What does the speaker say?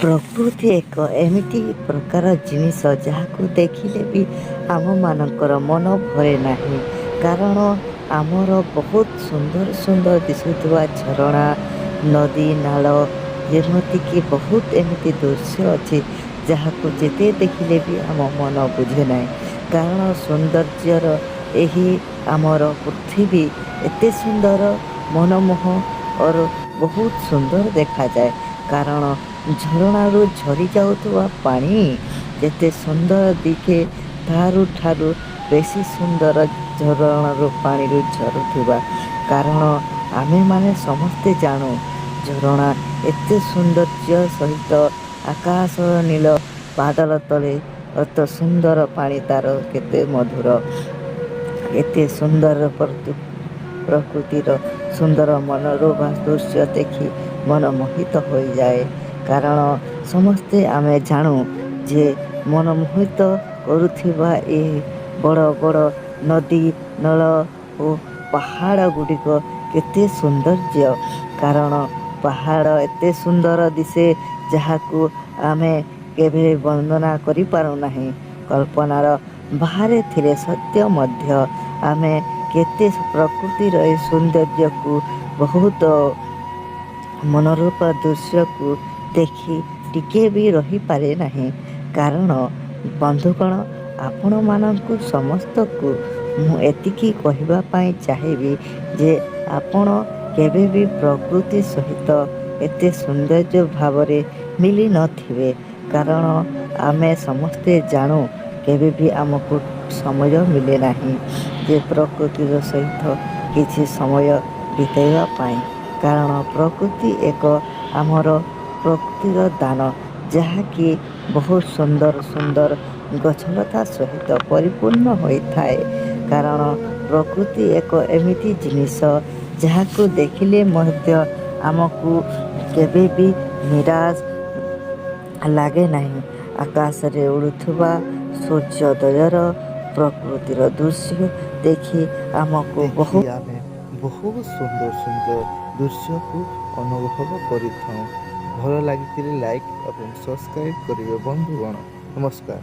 ପ୍ରକୃତି ଏକ ଏମିତି ପ୍ରକାର ଜିନିଷ, ଯାହାକୁ ଦେଖିଲେ ବି ଆମମାନଙ୍କର ମନ ଭରେ ନାହିଁ। କାରଣ ଆମର ବହୁତ ସୁନ୍ଦର ସୁନ୍ଦର ଦିଶୁଥିବା ଝରଣା, ନଦୀ, ନାଳ, ଯେମିତିକି ବହୁତ ଏମିତି ଦୃଶ୍ୟ ଅଛି, ଯାହାକୁ ଯେତେ ଦେଖିଲେ ବି ଆମ ମନ ବୁଝେ ନାହିଁ। କାରଣ ସୌନ୍ଦର୍ଯ୍ୟର ଏହି ଆମର ପୃଥିବୀ ଏତେ ସୁନ୍ଦର, ମନମୋହ ଅର ବହୁତ ସୁନ୍ଦର ଦେଖାଯାଏ। କାରଣ ଝରଣାରୁ ଝରି ଯାଉଥିବା ପାଣି ଯେତେ ସୁନ୍ଦର ଦିଖେ, ତାରୁ ଠାରୁ ବେଶୀ ସୁନ୍ଦର ଝରଣାରୁ ପାଣିରୁ ଝରୁଥିବା। କାରଣ ଆମେମାନେ ସମସ୍ତେ ଜାଣୁ, ଝରଣା ଏତେ ସୌନ୍ଦର୍ଯ୍ୟ ସହିତ ଆକାଶ ନୀଳ ବାଦଲ ତଳେ ଅତ ସୁନ୍ଦର ପାଣି ତାର କେତେ ମଧୁର, ଏତେ ସୁନ୍ଦର। ପ୍ରକୃତିର ସୁନ୍ଦର ମନୋଲୋଭା ଦୃଶ୍ୟ ଦେଖି ମନ ମୋହିତ ହୋଇଯାଏ। କାରଣ ସମସ୍ତେ ଆମେ ଜାଣୁ ଯେ ମନମୋହିତ କରୁଥିବା ଏ ବଡ଼ ବଡ଼ ନଦୀ, ନଳ ଓ ପାହାଡ଼ ଗୁଡ଼ିକ କେତେ ସୌନ୍ଦର୍ଯ୍ୟ। କାରଣ ପାହାଡ଼ ଏତେ ସୁନ୍ଦର ଦିଶେ, ଯାହାକୁ ଆମେ କେବେ ବର୍ଣ୍ଣନା କରିପାରୁନାହିଁ। କଳ୍ପନାର ବାହାରେ ଥିଲେ ସତ୍ୟ ମଧ୍ୟ ଆମେ କେତେ ପ୍ରକୃତିର ଏ ସୌନ୍ଦର୍ଯ୍ୟକୁ, ବହୁତ ମନୋରୂପ ଦୃଶ୍ୟକୁ ଦେଖି ଟିକେ ବି ରହିପାରେ ନାହିଁ। କାରଣ ବନ୍ଧୁଗଣ, ଆପଣମାନଙ୍କୁ ସମସ୍ତକୁ ମୁଁ ଏତିକି କହିବା ପାଇଁ ଚାହିଁବି ଯେ ଆପଣ କେବେ ବି ପ୍ରକୃତି ସହିତ ଏତେ ସୌନ୍ଦର୍ଯ୍ୟ ଭାବରେ ମିଳି ନଥିବେ। କାରଣ ଆମେ ସମସ୍ତେ ଜାଣୁ, କେବେ ବି ଆମକୁ ସମୟ ମିଳେ ନାହିଁ ଯେ ପ୍ରକୃତିର ସହିତ କିଛି ସମୟ ବିତେଇବା ପାଇଁ। କାରଣ ପ୍ରକୃତି ଏକ ଆମର ପ୍ରକୃତିର ଦାନ, ଯାହାକି ବହୁତ ସୁନ୍ଦର ସୁନ୍ଦର ଗଛଲତା ସହିତ ପରିପୂର୍ଣ୍ଣ ହୋଇଥାଏ। କାରଣ ପ୍ରକୃତି ଏକ ଏମିତି ଜିନିଷ, ଯାହାକୁ ଦେଖିଲେ ମଧ୍ୟ ଆମକୁ କେବେ ବି ନିରାଶ ଲାଗେ ନାହିଁ। ଆକାଶରେ ଉଡ଼ୁଥିବା ସୂର୍ଯ୍ୟୋଦୟର ପ୍ରକୃତିର ଦୃଶ୍ୟ ଦେଖି ଆମକୁ ଦେଖି ବହୁତ ଆମେ ବହୁତ ସୁନ୍ଦର ସୁନ୍ଦର ଦୃଶ୍ୟକୁ ଅନୁଭବ କରିଥାଉ। ଭଲ ଲାଗିଥିଲେ ଲାଇକ୍ ଏବଂ ସବସ୍କ୍ରାଇବ୍ କରିବେ ବନ୍ଧୁଗଣ। ନମସ୍କାର।